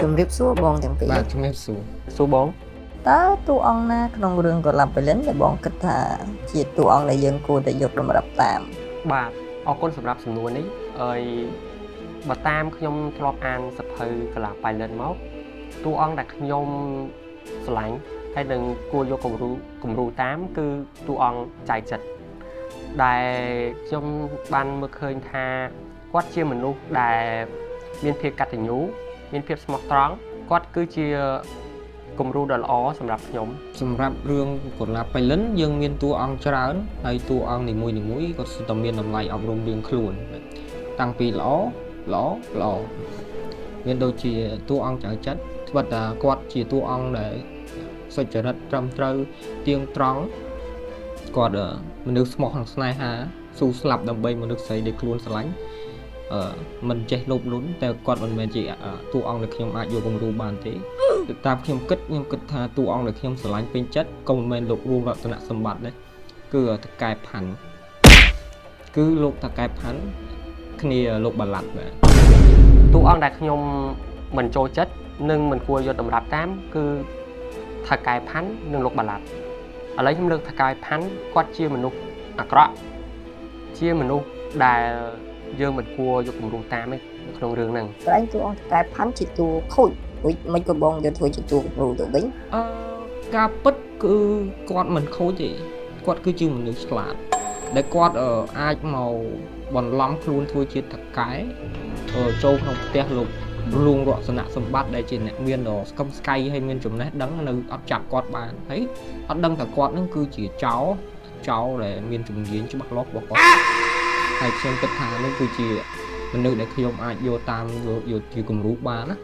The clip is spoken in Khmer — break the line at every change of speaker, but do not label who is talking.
ជំរាបសួរបងទាំងពីរ
បាទជំរាបសួរ
សួរបង
តើតួអង្គណាក្នុងរឿងកុលាបប៉ៃលិនដែលបងគិតថាជាតួអង្គដែលយើងគួរតែយកតម្រាប់តាម
បាទអរគុណសម្រាប់សំណួរនេះអើយបើតាមខ្ញុំធ្លាប់អានសភៅកលាប៉ៃលិនមកតួអង្គដែលខ្ញុំស្រឡាញ់ហើយនឹងគួរយកគំរូគំរូតាម គឺតួអង្គចៃចិត្តដែលខ្ញុំបានមើលឃើញថាគាត់ជាមនុស្សដែលមានភាពកតញ្ញូមានភាពស្មោះត្រង់គាត់គឺជាគំរូដ៏ល្អសម្រាប់ខ្ញុំ
សម្រាប់រឿងកុលាបប៉ៃលិនយើងមានតួអង្គច្រើនហើយតួអង្គនីមួយៗក៏សុទ្ធតែមានតម្លៃអប់រំរៀងខ្លួនតាំងពីល្អល្អល្អមានដូចជាតួអង្គចៅចិត្តត្បិតតែគាត់ជាតួអង្គដែលសុចរិតត្រឹមត្រូវទៀងត្រង់គាត់មនុស្សស្មោះនឹងស្នេហាស៊ូស្លាប់ដើម្បីមនុស្សស្រីដែលខ្លួនស្រឡាញ់អឺមិនចេះលោភលន់តែគាត់មិនមែនជាតួអង្គដែលខ្ញុំអាចយកគំរូបានទេតាមខ្ញុំគិតខ្ញុំគិតថាតួអង្គដែលខ្ញុំស្រឡាញ់ពេញចិត្តក៏មិនមែនលោករួមរតនសម្បត្តិដែរគឺតកែផាន់គឺលោកតកែផាន់គ្នាលោកបាឡាត់បាទ
តួអង្គដែលខ្ញុំមិនចូលចិត្តនិងមិនគួរយកតម្រាប់តាមគឺថៅកែផាន់និងលោកបាឡាត់ឥឡូវខ្ញុំលើកថៅកែផាន់គាត់ជាមនុស្សអាក្រក់ជាមនុស្សដែលយើងមិនគួរយកគំរូតាមទេនៅក្នុងរឿងហ្នឹង
ព្រោះឯងតួអង្គតកែផាន់ជាតួខូចរួចមិនក៏បងយកធ្វើជាតួគំរូទៅវិញ
អឺការពិតគឺគាត់មិនខូចទេគាត់គឺជាមនុស្សឆ្លាតដែលគាត់អាចមកបន្លំខ្លួនធ្វើជាថកែចូលក្នុងផ្ទះលោកលួងរកសនៈសម្បត្តិដែលជាអ្នកមានដ៏ស្កឹមស្កៃហើយមានចំណេះដឹងនៅអត់ចាប់គាត់បានហើយអត់ដឹងថាគាត់នឹងគឺជាចោរចោរដែលមានជំនាញច្បាស់លាស់របស់គាត់ហើយខ្ញុំគិតថានឹងគឺជាមនុស្សដែលខ្ញុំអាចយកតាមយកជាគំរូបានណា